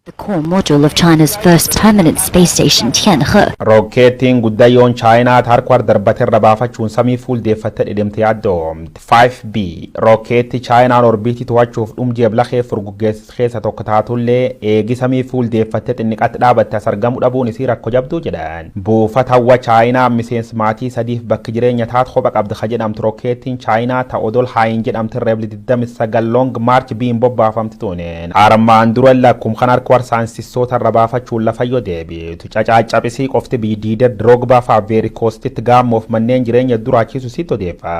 The core module of China's first permanent space station, Tianhe, Rookeettiin guddayyoon Chaayinaa harka darbate irra baafachuun samii fuuldeeffattee dhidhimte yaaddoomte. 5B rookeetti Chaayinaan orbiitii to'achuuf dhumji eblakee furguggeessis keessa tokko taatullee, eegi samii fuuldeeffattee xinniqatti dhaabatte as argamuu dhabuun isii rakkoo jabduu jedhan. Buufata hawwa Chaayinaa miseensi maatii sadiif bakki jireenya taatu kopha qabdi ka jedhamtu rookeettiin Chaayinaa ta odol Haayin jedhamte Reebli 29 Long March Biin bobbaafamti tuuneen. Armaan dura lakkum kan harka war saayinsistoota irra baafachuun lafayyoo deebiitu. Cacaacabisii qofti biidiider Drogba fa'aa Veerikoostitti gaammoof manneen jireenya duraachisu sitti odeeffa.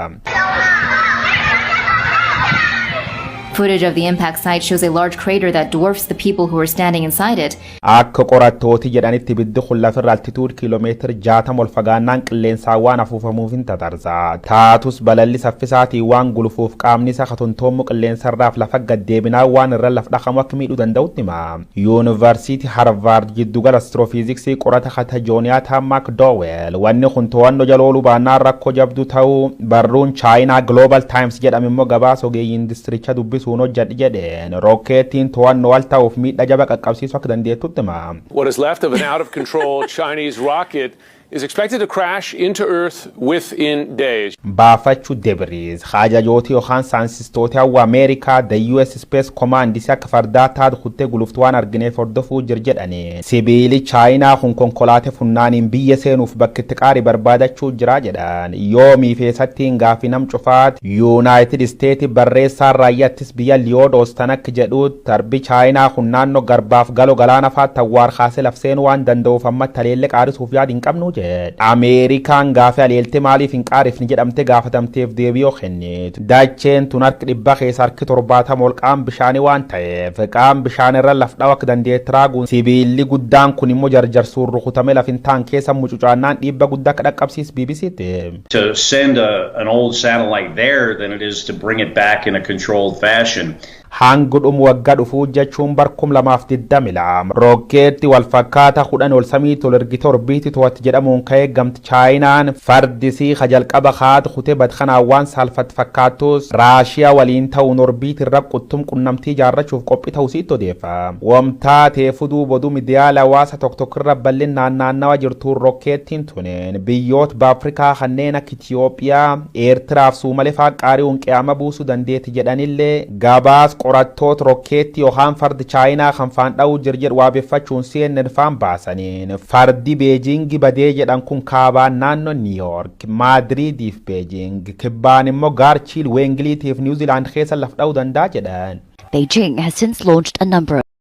Footage of the impact site shows a large crater that dwarfs the people who were standing inside it. Akka qorattooti jedhanitti, ibiddi kun lafirra altitude kiiloomeetira 60 ol fagaannaan qilleensaan waan afuufamuuf hin tatarsa. Taatus balalli saffisaatiin waan gulufuuf qaamni isaa katontoommu qilleensarraaf lafa gaddeebinaa waan irra laf dhaqamu akka miidhuu danda'utti hima. Yuunivarsiitii Harvaard giddugala astroofiiziksii qorata kata Jooniyaataa Makdoowel wanni kun to'annoo jala ooluu baannaan rakkoo jabduu ta'uu barruun Chaayinaa Global Times jedhame immoo gabaasa ogeeyyii indistiricha dubbisuun hojjedhe jedheen, rookeettiin to'annoo al ta'uuf miidhaa jaba qaqqabsiisuu akka dandeettutti hima. What is left of an out of control Chinese rocket is expected to crash into Earth within days. Baafachuu debris hajajooti yookaan saayinsistoota hawwa Ameerikaa the US Space Command isi akka fardaa taatu kuttee guluftu waan argineef hordofuu jir jedhani. Sibiili Chaayinaa kun konkolaate funnaaniin biyya seenuuf bakki itti qaarii barbaadachuu jira jedhan. Yoomii feesattiin gaafii nam cufaat. Yuunaayitid Isteeti barreessaan raayyaattis biyya Liyood Oostan akka jedhu, tarbi Chaayinaa kun naannoo garbaaf galoo galaana faatti awwaar kaasee laf seenuu waan danda'uuf amma haleellee qaarisuuf yaad hin qabnu jedhe. Ameerikaan gaafii haleelte maaliif hin qaarifni jedhamte gaafatamteef deebii yoo kennitu, dacheen tun harki 100 keessa harki 70 ol qaam bishaanii waan ta'eef, qaam bishaan irra laf dhawu akka dandeetti raaguun, sibiilli guddaan kun immoo jarjarsuun rukutame laf hin taan keessa mucucaannaan dhiibba guddaa akka dhaqqabsiis BBCtti. To send an old satellite there than it is to bring it back in a controlled fashion. Hanga dhumu waggaa dhufuu jechuun bar 2022 rookeetti wal fakkaata 10 ol samii tol ergite orbiitii to'atti jedhamuun ka'ee gamti. Chaayinaan fardisii jalqaba haati kutee badkanaan waan saalfatti fakkaattus, Raashiyaa waliin ta'uun orbiitii irra quttum qunnamtii ijaarrachuuf qophii ta'uu sitti odeeffa. Wamtaa teefuduu boduu miidiyaalee hawaasa tokko tokko irra bal'inaan naannawa jirtuun, rookeettiin tuneen biyyoota Afrikaa kanneen akka Itiyoophiyaa, Eertiraaf Suumalee fa'aa qaari'uun qe'ama buusuu dandeetti jedhanillee, gabaas qorattoota rokkeetti yookaan fardi Chaayinaa kan faan dha'uu jir jedhu waabeffachuun CNN faan baasaniin, fardi Beejingi badee jedhan kun kaabaan naannoo Niiyork, Maadiriidiif Beejing, kibbaan immoo Gaarchiil, Weengiliitiif Niwuziilaand keessa laf dha'uu danda'a jedhan. Beijing has since launched a number